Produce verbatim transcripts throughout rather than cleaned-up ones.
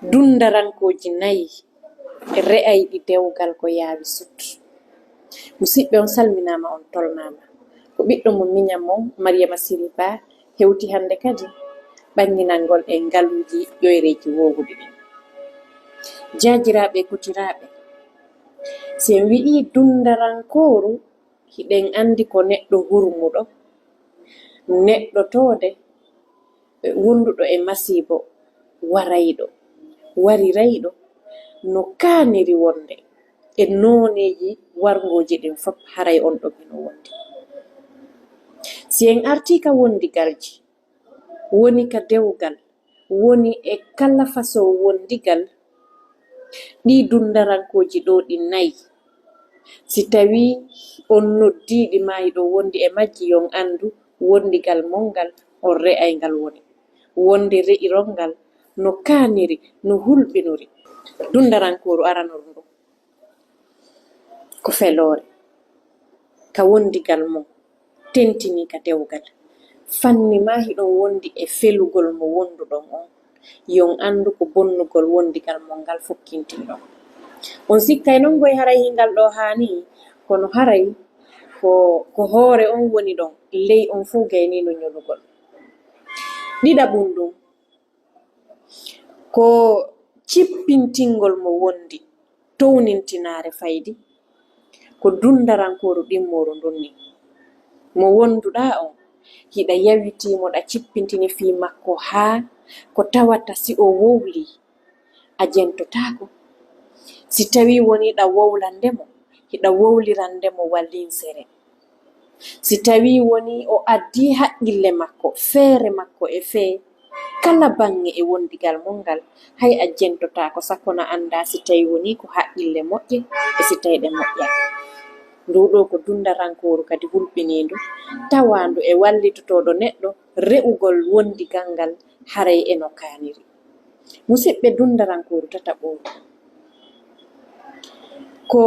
Dunndarankooji nayi re'ayɗi dewgal ko yaawi sut. Musidɓe, on salminaama, on tolnaama. Ko ɓiɗɗo mon, miñan mon, Mariama Siri Ba, hewti hannde kadi ɓannginangol en ngaluuji ƴoyreeji woowuɗi ɗin. Jaajiraaɓe e kotiraaɓe, si en wi'ii dunndarankooru, hiɗen anndi ko neɗɗo hurmuɗo, neɗɗo toode, wonduɗo e masiibo, warayɗo, warirayɗo, no kaaniri wonde e nooneeji warngooji ɗin fof, haray on ɗon hino wondi. Si en artii ka wondigalji, woni ka dewgal, woni e kala façon wondigal, ɗii dunndarankooji ɗoo ɗi nayi, si tawii on noddii ɗi maa hiɗon wondi e majji, yo on anndu wondigal mon ngal, on re'ay ngal woni. Wonde re'iron ngal no kaaniri, no hulɓinori. Dunndarankooru aranooru ndu ko feloore ka wondigal mon, tentinii ka dewgal. Fanni maa hiɗon wondi e felugol mo wonduɗon on, yo on anndu ko bonnugol wondigal mon ngal fokkintinɗon. On sikkay non koy haray hingal ɗoo haanii, kono haray ko, ko hoore on woni ɗon, ley on fow gayniino ñolugol. Ɗiɗaɓun ɗun, ko cippintingol mo wondi townintinaare faydi, ko dunndarankooru ɗimmooru ndun ni. Mo wonduɗaa on, hiɗa yawitii mo, ɗa cippintini fii makko haa ko tawata si o wowlii, a jentotaako. Si tawii wonii ɗa wowlande mo, hiɗa wowlirande mo wa linsere. Si tawii wonii o addii haqqille makko, feere makko e fee kala baŋŋe e wondigal mon ngal, hay a jentotaako, sakko na anndaa si tawii wonii ko haqqille moƴƴe e si tawii ɗe moƴƴataa. Nduu ɗoo ko dunndarankooru kadi hulɓiniindu, tawaandu e wallitotooɗo neɗɗo re'ugol wondigal ngal haray e no kaaniri. Musidɓe, dunndarankooru tataɓooru ko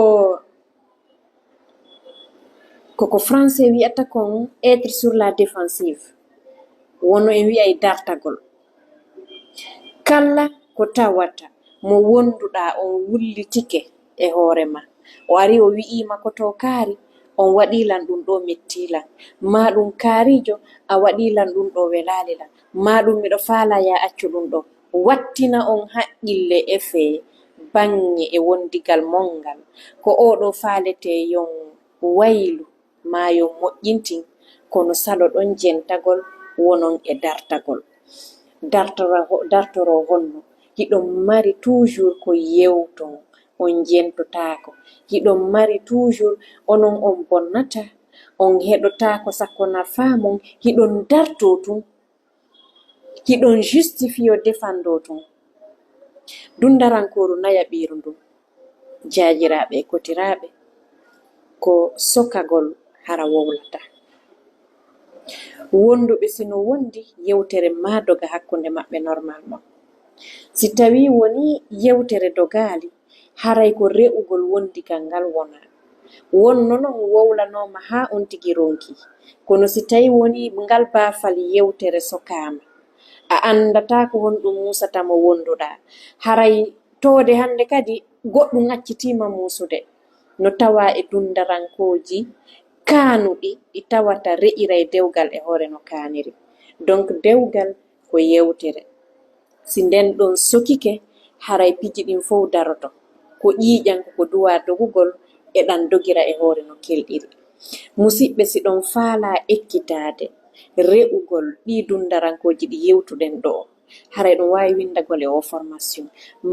Ko ko français wi'ata kon être sur la défensive, wano en wi'ay dartagol. Kala ko tawata mo wonduɗaa on wullitike e hoore ma, o ari o wi'ii ma ko to kaari, on waɗii lan ɗun ɗoo mettii lan, maa ɗun kaariijo a waɗii lan ɗun ɗoo welaali lan, maa ɗun miɗo faalaa yaa accu ɗun ɗoo, wattina on haqqille e fee baŋŋe e wondigal mon ngal. Ko oo ɗoo faaletee yon waylu maa yon moƴƴintin, kono saloɗon jentagol wonon e dartagol. Dartoro-, dartoroo honno? Hiɗon mari toujours ko yewton, on jentotaako. Hiɗon mari toujours onon on bonnataa, on heɗotaako sakko nafaa mon, hiɗon dartoo tun. Hiɗon justifiyo defandoo tun. Dunndarankooru nayaɓiiru ndun, jaajiraaɓe e kotiraaɓe, ko sokagol hara wowlataa. Wonduɓe si no wondi, yewtere maa doga hakkunde maɓɓe normalement. Si tawii wonii yewtere dogaali, haray ko re'ugol wondigal ngal wonaa. Wonno non wowlanooma haa on tigi ronki. Kono si tawii wonii ngal baafal yewtere sokaama, a anndataa ko honɗun muusata mo wonduɗaa. Haray toode hannde kadi goɗɗun accitiima muusude. No tawaa e dunndarankooji kaanuɗi ɗi tawata re'iray dewgal e hoore no kaaniri. Donc dewgal ko yewtere. Si nden ɗon sokike, haray piji ɗin fow daroto. Ko ƴiiƴan, ko ko duwaa dogugol, eɗan dogira e hoore no kelɗiri. Musiɓɓe, si ɗon faalaa ekkitaade re'ugol ɗii dunndarankooji ɗi yewtuɗen ɗoo, haray ɗon waawi winndagol e oo formation.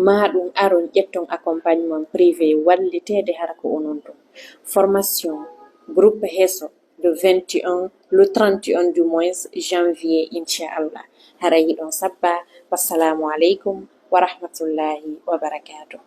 Maa ɗun aron ƴetton accompagnement privé walliteede hara ko onon ɗon. Formation groupe Heso le vingt et un, le trente et un du moins janvier, inchallah. Haray hiɗon sabbaa. Wassalamu aleykum wa rahmatullahi wa barakatuh.